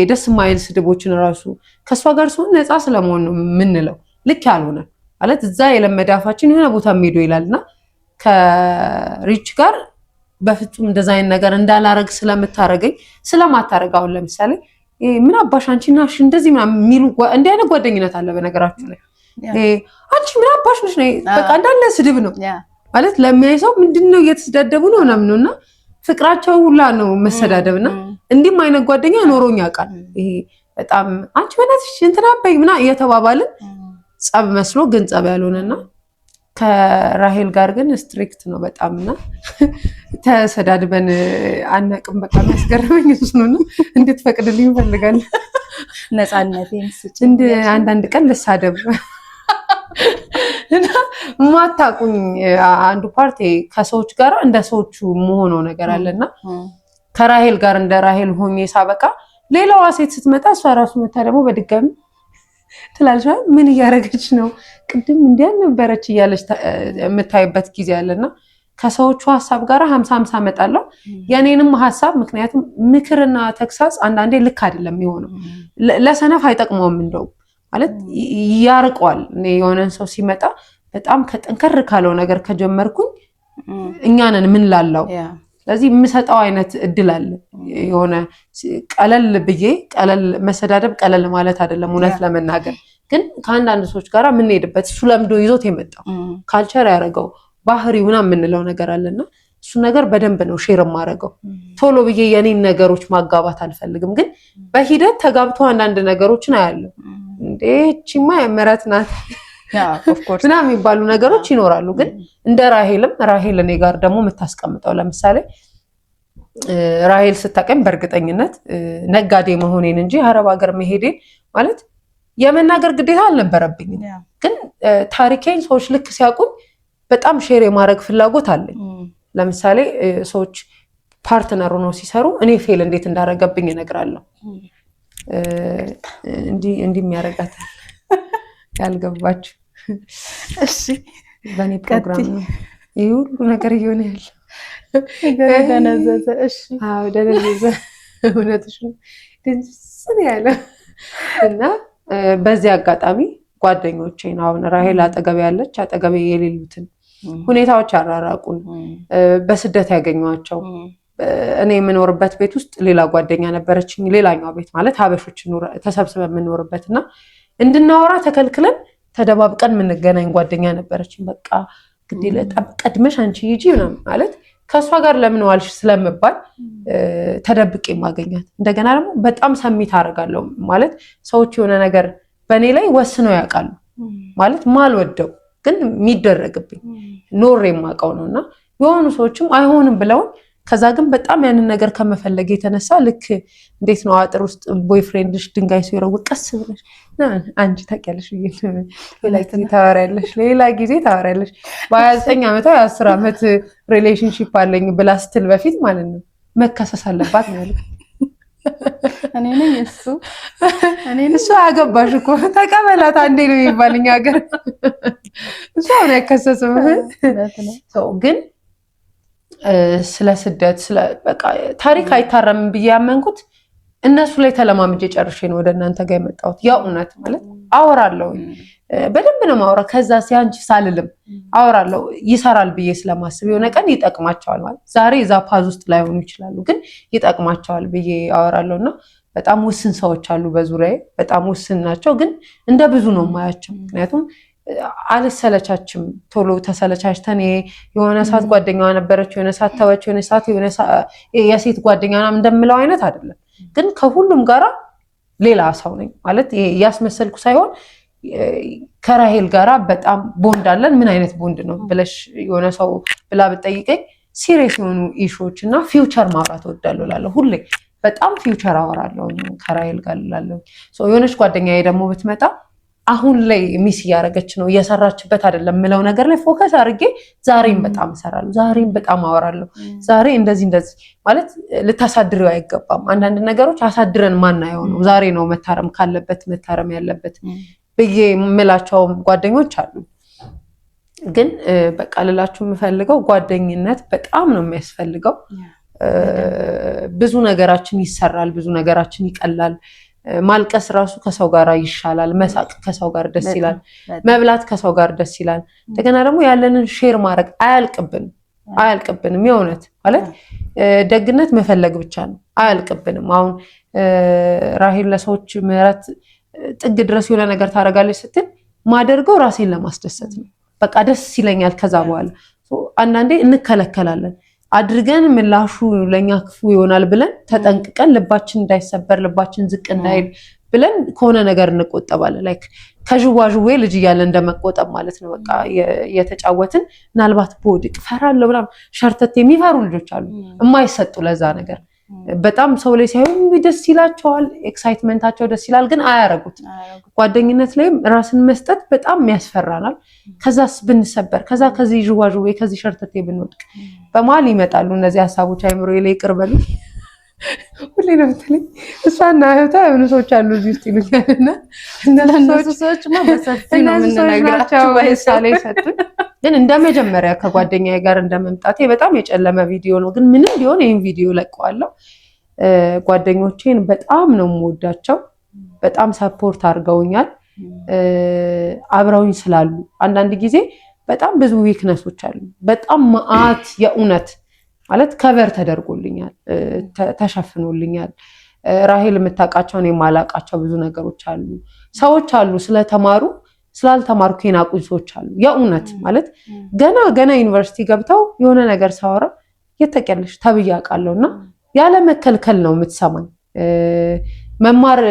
ደስ የማይል ስድቦችን ራሱ ከእሷ ጋር ሲሆን ነፃ ስለመሆን ነው የምንለው። ልክ ያልሆነ ማለት እዛ የለመደ አፋችን የሆነ ቦታ ሄዶ ይላል። እና ከሪች ጋር በፍጹም እንደዛ አይነት ነገር እንዳላረግ ስለምታረገኝ ስለማታረግ፣ አሁን ለምሳሌ ምን አባሽ አንቺ እና እንደዚህ ምናምን የሚሉ እንዲህ አይነት ጓደኝነት አለ። በነገራችሁ ላይ አንቺ ምን አባሽ ነሽ ነው በቃ እንዳለ ስድብ ነው ማለት ለሚያይ ሰው ምንድን ነው እየተሰዳደቡ ነው ምናምን ነው። እና ፍቅራቸው ሁላ ነው መሰዳደብ። እና እንዲህም አይነት ጓደኛ ኖሮኝ ያውቃል። ይሄ በጣም አንቺ በእናትሽ እንትን አበይ ምናምን እየተባባልን ጸብ መስሎ ግን ጸብ ያልሆነና ከራሄል ጋር ግን strict ነው በጣም እና ተሰዳድበን አናውቅም። በቃ የሚያስገርመኝ እሱ ነው። እና እንድትፈቅድልኝ እፈልጋለሁ። ነፃነቴን ስጭኝ። እንደ አንዳንድ ቀን ልሳደብ እና ማታቁኝ አንዱ part ከሰዎች ጋር እንደ ሰዎቹ መሆነው ነገር አለና ከራሄል ጋር እንደ ራሄል ሆኜ ሳበቃ ሌላዋ ሴት ስትመጣ እሷ ራሱ መታ ደግሞ በድጋሚ ትላለች፣ ምን እያደረገች ነው? ቅድም እንዲያ ነበረች እያለች የምታይበት ጊዜ አለና ከሰዎቹ ሀሳብ ጋር 50-50 እመጣለሁ። የኔንም ሀሳብ ምክንያቱም ምክርና ተግሳጽ አንዳንዴ ልክ አይደለም የሚሆነው፣ ለሰነፍ አይጠቅመውም። እንደውም ማለት ያርቀዋል። እኔ የሆነን ሰው ሲመጣ በጣም ከጠንከር ካለው ነገር ከጀመርኩኝ እኛንን ምን ላለው፣ ስለዚህ የምሰጠው አይነት እድል አለ። የሆነ ቀለል ብዬ ቀለል መሰዳደብ ቀለል ማለት አይደለም፣ እውነት ለመናገር ግን ከአንዳንድ ሰዎች ጋር የምንሄድበት እሱ ለምዶ ይዞት የመጣው culture ያደረገው ባህሪው ምናምን የምንለው ነገር አለና እሱ ነገር በደንብ ነው share የማደርገው። ቶሎ ብዬ የኔን ነገሮች ማጋባት አልፈልግም፣ ግን በሂደት ተጋብቶ አንዳንድ ነገሮችን አያለሁ። እንዴ እቺማ የምህረት ናት ምናምን የሚባሉ ነገሮች ይኖራሉ። ግን እንደ ራሄልም ራሄል እኔ ጋር ደግሞ የምታስቀምጠው ለምሳሌ ራሄል ስታቀኝ በእርግጠኝነት ነጋዴ መሆኔን እንጂ አረብ ሀገር መሄዴን ማለት የመናገር ግዴታ አልነበረብኝም። ግን ታሪኬን ሰዎች ልክ ሲያውቁኝ በጣም share የማድረግ ፍላጎት አለኝ። ለምሳሌ ሰዎች partner ሆነው ሲሰሩ እኔ fail እንዴት እንዳደረገብኝ እነግራለሁ። እንዲህ እንዲህ የሚያደርጋታል ያልገባችሁ። እሺ። በእኔ ፕሮግራም ነው ይህ ሁሉ ነገር እየሆነ ያለው። ደነዘዘ። እሺ። አዎ ደነዘዘ። እውነትሽ ነው። ድንዝዝ ነው ያለው። እና በዚህ አጋጣሚ ጓደኞቼን አሁን ራሄል አጠገቤ ያለች አጠገቤ የሌሉትን ሁኔታዎች ያራራቁን በስደት ያገኟቸው፣ እኔ የምኖርበት ቤት ውስጥ ሌላ ጓደኛ ነበረችኝ። ሌላኛው ቤት ማለት ሀበሾች ተሰብስበን የምንኖርበት እና እንድናወራ ተከልክለን ተደባብቀን የምንገናኝ ጓደኛ ነበረችኝ። በቃ ግዴለ ቀድመሽ አንቺ ሂጂ ምናምን ማለት ከእሷ ጋር ለምን ዋልሽ ስለምባል ተደብቄ ማገኛት። እንደገና ደግሞ በጣም submit አደርጋለሁ። ማለት ሰዎች የሆነ ነገር በእኔ ላይ ወስነው ያውቃሉ። ማለት ማልወደው ግን የሚደረግብኝ ኖሬ የማውቀው ነው። እና የሆኑ ሰዎችም አይሆንም ብለውን ከዛ ግን በጣም ያንን ነገር ከመፈለግ የተነሳ ልክ እንዴት ነው አጥር ውስጥ boyfriend ሽ ድንጋይ ሲወረውር ቀስ ብለሽ አንቺ ታውቂያለሽ፣ ሌላ ጊዜ ታወሪያለሽ፣ ሌላ ጊዜ ታወሪያለሽ። በ29 ዓመቷ የ10 ዓመት relationship አለኝ ብላ ስትል በፊት ማለት ነው መከሰስ አለባት ነው ያልኩት። እኔ ነኝ እሱ እኔ ነኝ። እሱ አገባሽ እኮ ተቀበላት አንዴ ነው የሚባል እኛ ሀገር። እሱ አሁን አይከሰስም። ግን ስለ ስደት ስለ በቃ ታሪክ አይታረምም ብዬ ያመንኩት እነሱ ላይ ተለማምጄ ጨርሼ ነው ወደ እናንተ ጋር የመጣሁት። ያው እውነት ማለት አወራለሁ፣ በደንብ ነው ማውራ። ከዛ ሲያንቺ ሳልልም አወራለሁ፣ ይሰራል ብዬ ስለማስብ የሆነ ቀን ይጠቅማቸዋል። ማለት ዛሬ እዛ path ውስጥ ላይሆኑ ይችላሉ፣ ግን ይጠቅማቸዋል ብዬ አወራለሁ። እና በጣም ውስን ሰዎች አሉ በዙሪያዬ፣ በጣም ውስን ናቸው፣ ግን እንደ ብዙ ነው የማያቸው። ምክንያቱም አልሰለቻችም። ቶሎ ተሰለቻችተን የሆነ ሰዓት ጓደኛዋ ነበረች፣ የሆነ ሰዓት ተወች፣ የሆነ ሰዓት የሴት ጓደኛ ምናምን እንደምለው አይነት አይደለም። ግን ከሁሉም ጋራ ሌላ ሰው ነኝ ማለት እያስመሰልኩ ሳይሆን ከራሄል ጋራ በጣም ቦንድ አለን። ምን አይነት ቦንድ ነው ብለሽ የሆነ ሰው ብላ ብጠይቀኝ serious የሆኑ issue ዎች እና future ማውራት እወዳለሁ እላለሁ ሁሌ። በጣም future አወራለሁ ከራሄል ጋር እላለሁ። የሆነች ጓደኛዬ ደግሞ ብትመጣ አሁን ላይ miss እያደረገች ነው፣ እየሰራችበት አይደለም የምለው ነገር ላይ focus አድርጌ ዛሬም በጣም እሰራለሁ፣ ዛሬም በጣም አወራለሁ። ዛሬ እንደዚህ እንደዚህ ማለት ልታሳድሪው አይገባም። አንዳንድ ነገሮች አሳድረን ማናየው ነው። ዛሬ ነው መታረም ካለበት መታረም ያለበት ብዬ የምላቸውም ጓደኞች አሉ። ግን በቃ ልላችሁ የምፈልገው ጓደኝነት በጣም ነው የሚያስፈልገው። ብዙ ነገራችን ይሰራል፣ ብዙ ነገራችን ይቀላል። ማልቀስ ራሱ ከሰው ጋር ይሻላል። መሳቅ ከሰው ጋር ደስ ይላል። መብላት ከሰው ጋር ደስ ይላል። እንደገና ደግሞ ያለንን share ማድረግ አያልቅብንም አያልቅብንም። የእውነት ማለት ደግነት መፈለግ ብቻ ነው፣ አያልቅብንም። አሁን ራሄል ለሰዎች ምህረት ጥግ ድረስ የሆነ ነገር ታደርጋለች ስትል ማደርገው ራሴን ለማስደሰት ነው። በቃ ደስ ይለኛል። ከዛ በኋላ አንዳንዴ እንከለከላለን አድርገን ምላሹ ለኛ ክፉ ይሆናል ብለን ተጠንቅቀን ልባችን እንዳይሰበር ልባችን ዝቅ እንዳይል ብለን ከሆነ ነገር እንቆጠባለን። Like ከዥዋዥዌ ልጅ እያለ እንደመቆጠብ ማለት ነው። በቃ የተጫወትን ምናልባት ብወድቅ እፈራለሁ ምናምን ሸርተት የሚፈሩ ልጆች አሉ፣ የማይሰጡ ለዛ ነገር በጣም ሰው ላይ ሲያዩ ደስ ይላቸዋል፣ excitement ኣቸው ደስ ይላል፣ ግን አያረጉትም። ጓደኝነት ላይም ራስን መስጠት በጣም ያስፈራናል። ከዛስ ብንሰበር፣ ከዛ ከዚህ ዥዋዥዌ ከዚህ ሸርተቴ ብንወድቅ በመሀል ይመጣሉ እነዚህ ሀሳቦች አይምሮ ላይ። ይቅር በሉኝ፣ ሁሌ ነው የምትለኝ እሷና እህቷ የሆኑ ሰዎች አሉ እዚህ ውስጥ ይሉኛል። እና እነሱ ሰዎችማ በሰፊው ነው እነዚህ ሰዎች የምንነግራቸው። ናቸው ምሳሌ ሰጡኝ። ግን እንደ መጀመሪያ ከጓደኛዬ ጋር እንደመምጣቴ በጣም የጨለመ ቪዲዮ ነው። ግን ምንም ቢሆን ይህን ቪዲዮ ለቀዋለሁ። ጓደኞቼን በጣም ነው የምወዳቸው። በጣም support አድርገውኛል። አብረውኝ ስላሉ አንዳንድ ጊዜ በጣም ብዙ weakness ኦች አሉ። በጣም መዓት የእውነት ማለት cover ተደርጎልኛል፣ ተሸፍኖልኛል። ራሄል የምታውቃቸው እኔ የማላውቃቸው ብዙ ነገሮች አሉ። ሰዎች አሉ ስለተማሩ ስላልተማርኩ የናቁኝ ሰዎች አሉ። የእውነት ማለት ገና ገና ዩኒቨርሲቲ ገብተው የሆነ ነገር ሳወራ የት ታውቂያለሽ ተብዬ አውቃለሁ። እና ያለ መከልከል ነው የምትሰማኝ። መማር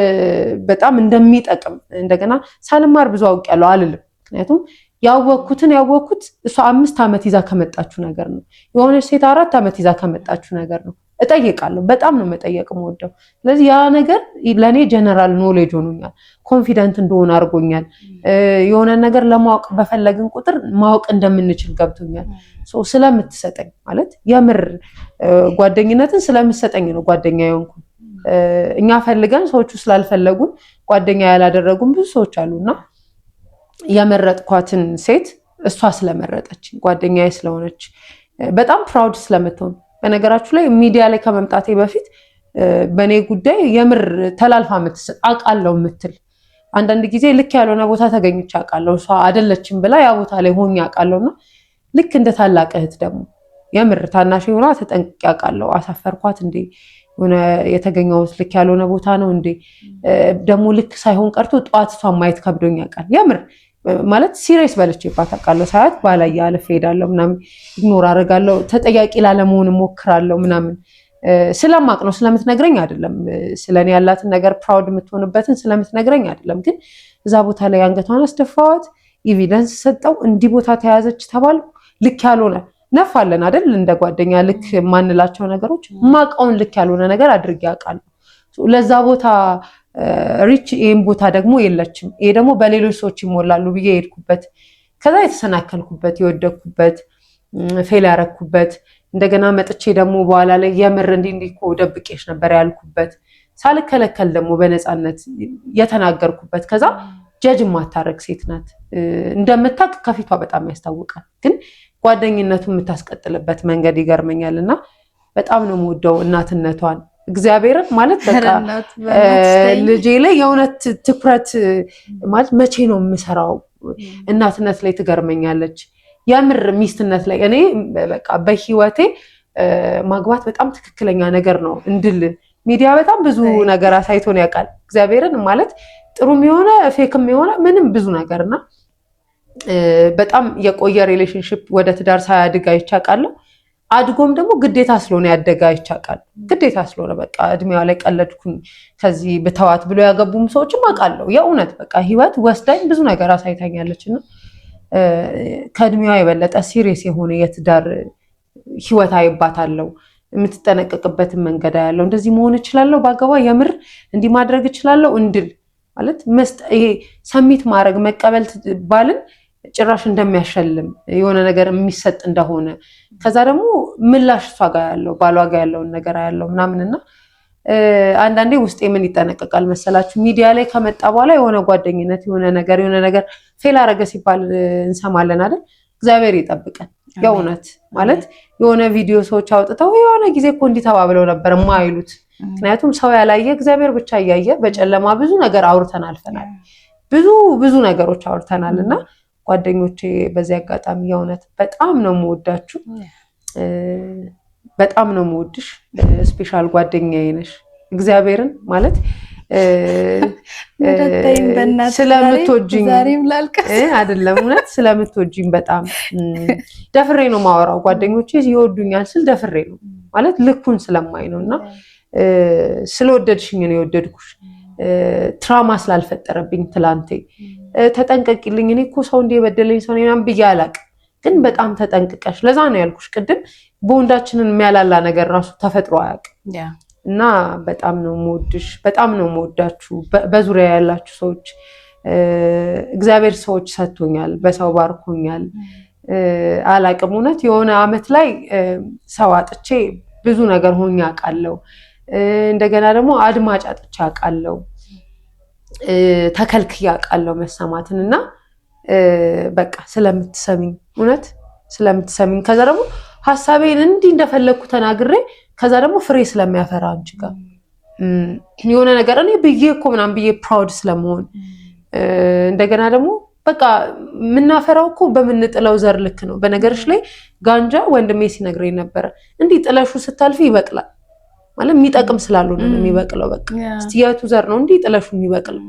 በጣም እንደሚጠቅም እንደገና ሳልማር ብዙ አውቄያለሁ አልልም። ምክንያቱም ያወቅኩትን ያወቅኩት እሷ 5 ዓመት ይዛ ከመጣችው ነገር ነው። የሆነች ሴት 4 ዓመት ይዛ ከመጣችው ነገር ነው። እጠይቃለሁ። በጣም ነው መጠየቅ የምወደው። ስለዚህ ያ ነገር ለእኔ general knowledge ሆኖኛል። Confident እንደሆነ አድርጎኛል። የሆነ ነገር ለማወቅ በፈለግን ቁጥር ማወቅ እንደምንችል ገብቶኛል። ስለምትሰጠኝ ማለት የምር ጓደኝነትን ስለምትሰጠኝ ነው ጓደኛ የሆንኩት። እኛ ፈልገን ሰዎቹ ስላልፈለጉን ጓደኛ ያላደረጉን ብዙ ሰዎች አሉና የመረጥኳትን ሴት እሷ ስለመረጠች ጓደኛዬ ስለሆነች በጣም proud ስለምትሆን፣ በነገራችሁ ላይ ሚዲያ ላይ ከመምጣቴ በፊት በእኔ ጉዳይ የምር ተላልፋ የምትሰጥ አውቃለሁ የምትል፣ አንዳንድ ጊዜ ልክ ያልሆነ ቦታ ተገኝቼ አውቃለሁ፣ እሷ አይደለችም ብላ ያ ቦታ ላይ ሆኜ አውቃለሁ። እና ልክ እንደ ታላቅ እህት ደግሞ የምር ታናሽ ሆና ተጠንቅቄ አውቃለሁ። አሳፈርኳት እንዴ? የሆነ የተገኘሁት ልክ ያልሆነ ቦታ ነው እንዴ? ደግሞ ልክ ሳይሆን ቀርቶ ጠዋት እሷን ማየት ከብዶኝ ያውቃል። የምር ማለት serious በልቼባት አውቃለሁ። ሳያት ባላየ አልፌ እሄዳለሁ ምናምን፣ ignore አደርጋለሁ። ተጠያቂ ላለመሆን እሞክራለሁ ምናምን። ስለማቅ ነው፣ ስለምትነግረኝ አይደለም። ስለኔ ያላትን ነገር proud የምትሆንበትን ስለምትነግረኝ አይደለም። ግን እዛ ቦታ ላይ አንገቷን አስደፋዋት፣ evidence ሰጠው፣ እንዲህ ቦታ ተያዘች ተባልኩ። ልክ ያልሆነ ነፋለን አይደል? እንደ ጓደኛ ልክ የማንላቸው ነገሮች ማቀውን ልክ ያልሆነ ነገር አድርጌ አውቃለሁ። ለዛ ቦታ reach ይህም ቦታ ደግሞ የለችም፣ ይሄ ደግሞ በሌሎች ሰዎች ይሞላሉ ብዬ የሄድኩበት፣ ከዛ የተሰናከልኩበት፣ የወደቅኩበት፣ fail ያረኩበት፣ እንደገና መጥቼ ደግሞ በኋላ ላይ የምር እንዲህ እንዲህ እኮ ደብቄሽ ነበር ያልኩበት፣ ሳልከለከል ደግሞ በነፃነት የተናገርኩበት፣ ከዛ judge የማታረግ ሴት ናት። እንደምታውቅ ከፊቷ በጣም ያስታውቃል። ግን ጓደኝነቱ የምታስቀጥልበት መንገድ ይገርመኛል። እና በጣም ነው የምወደው እናትነቷን። እግዚአብሔርን ማለት በቃ ልጄ ላይ የእውነት ትኩረት ማለት መቼ ነው የምሰራው? እናትነት ላይ ትገርመኛለች። የምር ሚስትነት ላይ እኔ በቃ በህይወቴ ማግባት በጣም ትክክለኛ ነገር ነው እንድል ሚዲያ በጣም ብዙ ነገር አሳይቶን ያውቃል። እግዚአብሔርን ማለት ጥሩም የሆነ fake ም የሆነ ምንም ብዙ ነገር እና በጣም የቆየ relationship ወደ ትዳር ሳያድግ አይቼ አውቃለሁ። አድጎም ደግሞ ግዴታ ስለሆነ ያደገ አይቼ አውቃለሁ። ግዴታ ስለሆነ በቃ እድሜዋ ላይ ቀለድኩኝ ከዚህ ብተዋት ብሎ ያገቡም ሰዎችም አውቃለሁ። የእውነት በቃ ህይወት ወስዳኝ ብዙ ነገር አሳይታኛለች እና ከእድሜዋ የበለጠ serious የሆነ የትዳር ህይወት አይባታለሁ። የምትጠነቀቅበትን መንገድ ያለው እንደዚህ መሆን እችላለሁ፣ ባገባ የምር እንዲህ ማድረግ እችላለሁ እንድል ማለት ይሄ submit ማድረግ መቀበል ባልን ጭራሽ እንደሚያሸልም የሆነ ነገር የሚሰጥ እንደሆነ፣ ከዛ ደግሞ ምላሽ እሷ ጋር ያለው ባሏ ጋር ያለውን ነገር ያለው ምናምን። እና አንዳንዴ ውስጤ ምን ይጠነቀቃል መሰላችሁ? ሚዲያ ላይ ከመጣ በኋላ የሆነ ጓደኝነት የሆነ ነገር fail አረገ ሲባል እንሰማለን አይደል? እግዚአብሔር ይጠብቀን። የእውነት ማለት የሆነ ቪዲዮ ሰዎች አውጥተው የሆነ ጊዜ እኮ እንዲህ ተባብለው ነበር የማይሉት። ምክንያቱም ሰው ያላየ እግዚአብሔር ብቻ እያየ በጨለማ ብዙ ነገር አውርተን አልፈናል። ብዙ ብዙ ነገሮች አውርተናል። እና ጓደኞቼ፣ በዚህ አጋጣሚ የእውነት በጣም ነው የምወዳችሁ፣ በጣም ነው የምወድሽ። Special ጓደኛዬ ነሽ። እግዚአብሔርን ማለት ስለምትወጂኝ አይደለም፣ እውነት ስለምትወጂኝ በጣም ደፍሬ ነው የማወራው። ጓደኞቼ ይወዱኛል ስል ደፍሬ ነው፣ ማለት ልኩን ስለማይ ነው። እና ስለወደድሽኝ ነው የወደድኩሽ። Trauma ስላልፈጠረብኝ ትላንቴ ተጠንቀቂልኝ፣ እኔ እኮ ሰው እንዲህ የበደለኝ ሰው ምናምን ብዬ አላቅም። ግን በጣም ተጠንቅቀሽ፣ ለዛ ነው ያልኩሽ ቅድም፣ ቦንዳችንን የሚያላላ ነገር ራሱ ተፈጥሮ አያውቅም። እና በጣም ነው የምወድሽ፣ በጣም ነው የምወዳችሁ። በዙሪያ ያላችሁ ሰዎች፣ እግዚአብሔር ሰዎች ሰጥቶኛል፣ በሰው ባርኮኛል። አላቅም፣ እውነት የሆነ አመት ላይ ሰው አጥቼ ብዙ ነገር ሆኜ አውቃለሁ። እንደገና ደግሞ አድማጭ አጥቼ አውቃለሁ። ተከልክዬ አውቃለሁ መሰማትን። እና በቃ ስለምትሰሚኝ፣ እውነት ስለምትሰሚኝ፣ ከዛ ደግሞ ሀሳቤን እንዲህ እንደፈለግኩ ተናግሬ ከዛ ደግሞ ፍሬ ስለሚያፈራ አንቺ ጋር የሆነ ነገር እኔ ብዬ እኮ ምናምን ብዬ proud ስለመሆን፣ እንደገና ደግሞ በቃ የምናፈራው እኮ በምንጥለው ዘር ልክ ነው። በነገርሽ ላይ ጋንጃ ወንድሜ ሲነግረኝ ነበረ። እንዲህ ጥለሹ ስታልፊ ይበቅላል፣ ማለት የሚጠቅም ስላልሆነ ነው የሚበቅለው። በቃ እስቲ የቱ ዘር ነው እንዲህ ጥለሹ የሚበቅለው?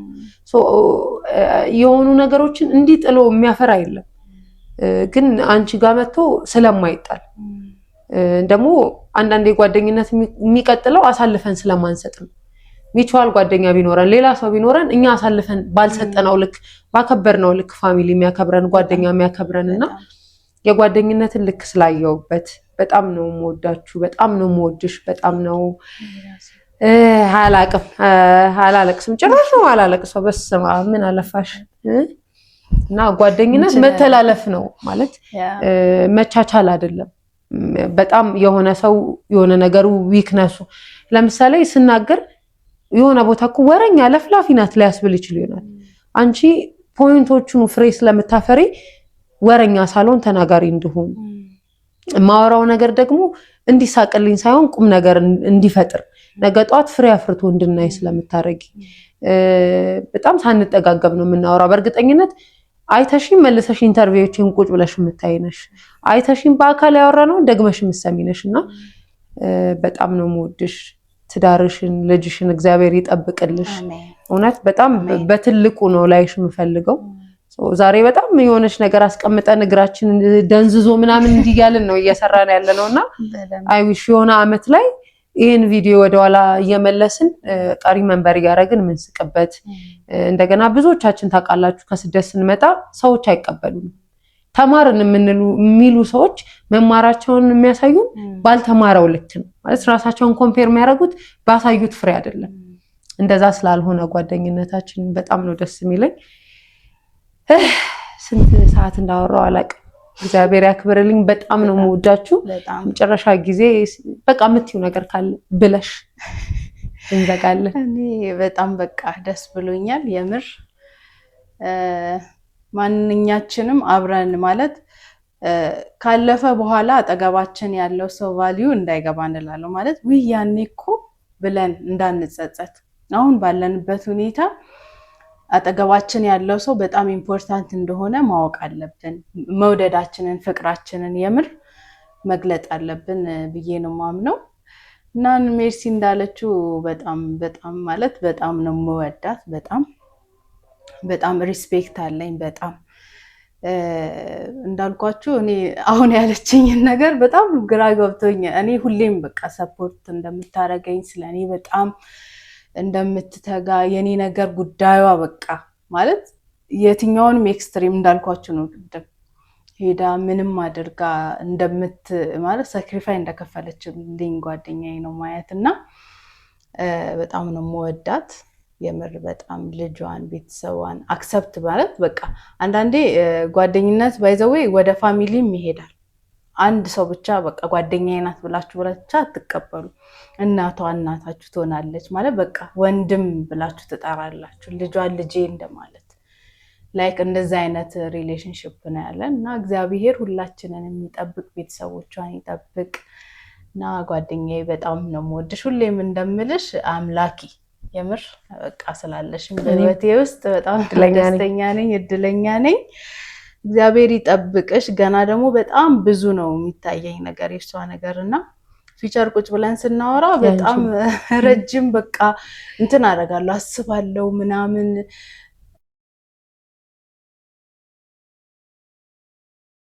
የሆኑ ነገሮችን እንዲህ ጥሎ የሚያፈራ የለም። ግን አንቺ ጋር መጥቶ ስለማይጣል፣ ደግሞ አንዳንድ የጓደኝነት የሚቀጥለው አሳልፈን ስለማንሰጥ ነው። Mutual ጓደኛ ቢኖረን፣ ሌላ ሰው ቢኖረን፣ እኛ አሳልፈን ባልሰጠነው ልክ፣ ባከበርነው ልክ family የሚያከብረን፣ ጓደኛ የሚያከብረን። እና የጓደኝነትን ልክ ስላየውበት በጣም ነው የምወዳችሁ፣ በጣም ነው የምወድሽ፣ በጣም ነው። አላቅም፣ አላለቅስም፣ ጭራሽ ነው አላለቅሰው። በስመ አብ፣ ምን አለፋሽ። እና ጓደኝነት መተላለፍ ነው ማለት መቻቻል አይደለም። በጣም የሆነ ሰው የሆነ ነገሩ weakness ኡ ለምሳሌ ስናገር የሆነ ቦታ እኮ ወረኛ ለፍላፊ ናት ሊያስብል ይችል ይሆናል። አንቺ point ኦቹን ፍሬ ስለምታፈሪ ወረኛ ሳልሆን ተናጋሪ እንድሆን፣ የማወራው ነገር ደግሞ እንዲሳቅልኝ ሳይሆን ቁም ነገር እንዲፈጥር፣ ነገ ጠዋት ፍሬ አፍርቶ እንድናይ ስለምታረጊ በጣም ሳንጠጋገብ ነው የምናወራው። በእርግጠኝነት አይተሽኝ መልሰሽ interview ዎችን ቁጭ ብለሽ የምታይ ነሽ። አይተሽኝ በአካል ያወራነውን ደግመሽ የምትሰሚ ነሽ። እና በጣም ነው የምወድሽ። ትዳርሽን፣ ልጅሽን እግዚአብሔር ይጠብቅልሽ። እውነት በጣም በትልቁ ነው ላይሽ የምፈልገው። ዛሬ በጣም የሆነች ነገር አስቀምጠን እግራችን ደንዝዞ ምናምን እንዲህ እያልን ነው እየሰራን ያለ ነው። እና I wish የሆነ አመት ላይ ይህን ቪዲዮ ወደኋላ እየመለስን ቀሪ መንበር እያደረግን የምንስቅበት። እንደገና ብዙዎቻችን ታውቃላችሁ፣ ከስደት ስንመጣ ሰዎች አይቀበሉም። ተማርን የሚሉ ሰዎች መማራቸውን የሚያሳዩን ባልተማረው ልክ ነው። ማለት ራሳቸውን compare የሚያደርጉት ባሳዩት ፍሬ አይደለም። እንደዛ ስላልሆነ ጓደኝነታችን በጣም ነው ደስ የሚለኝ። ስንት ሰዓት እንዳወራው አላውቅም። እግዚአብሔር ያክብርልኝ። በጣም ነው የምወዳችሁ። መጨረሻ ጊዜ በቃ የምትይው ነገር ካለ ብለሽ እንዘጋለን። እኔ በጣም በቃ ደስ ብሎኛል የምር። ማንኛችንም አብረን ማለት ካለፈ በኋላ አጠገባችን ያለው ሰው value እንዳይገባ እንላለሁ። ማለት ውይ ያኔ እኮ ብለን እንዳንጸጸት፣ አሁን ባለንበት ሁኔታ አጠገባችን ያለው ሰው በጣም important እንደሆነ ማወቅ አለብን። መውደዳችንን፣ ፍቅራችንን የምር መግለጥ አለብን ብዬ ነው የማምነው። እና ሜርሲ እንዳለችው በጣም በጣም ማለት በጣም ነው የምወዳት። በጣም በጣም respect አለኝ። በጣም እንዳልኳችሁ እኔ አሁን ያለችኝን ነገር በጣም ግራ ገብቶኝ፣ እኔ ሁሌም በቃ support እንደምታደርገኝ፣ ስለ እኔ በጣም እንደምትተጋ፣ የኔ ነገር ጉዳዩዋ በቃ ማለት የትኛውንም extreme እንዳልኳችሁ ነው ቅድም። ሄዳ ምንም አድርጋ እንደምት ማለት sacrifice እንደከፈለችልኝ ጓደኛዬ ነው ማየት እና በጣም ነው የምወዳት። የምር በጣም ልጇን፣ ቤተሰቧን accept ማለት በቃ አንዳንዴ ጓደኝነት by the way ወደ family ም ይሄዳል። አንድ ሰው ብቻ በቃ ጓደኛዬ ናት ብላችሁ ብቻ አትቀበሉ። እናቷ እናታችሁ ትሆናለች ማለት በቃ ወንድም ብላችሁ ትጠራላችሁ። ልጇን ልጄ እንደማለት like እንደዚ አይነት relationship ነው ያለን እና እግዚአብሔር ሁላችንን የሚጠብቅ፣ ቤተሰቦቿን ይጠብቅ እና ጓደኛዬ በጣም ነው የምወድሽ። ሁሌም እንደምልሽ አምላኪ የምር በቃ ስላለሽም በህይወቴ ውስጥ በጣም ደስተኛ ነኝ፣ እድለኛ ነኝ። እግዚአብሔር ይጠብቅሽ። ገና ደግሞ በጣም ብዙ ነው የሚታየኝ ነገር፣ የእሷ ነገር እና future ቁጭ ብለን ስናወራ በጣም ረጅም በቃ እንትን አደርጋለሁ፣ አስባለሁ ምናምን።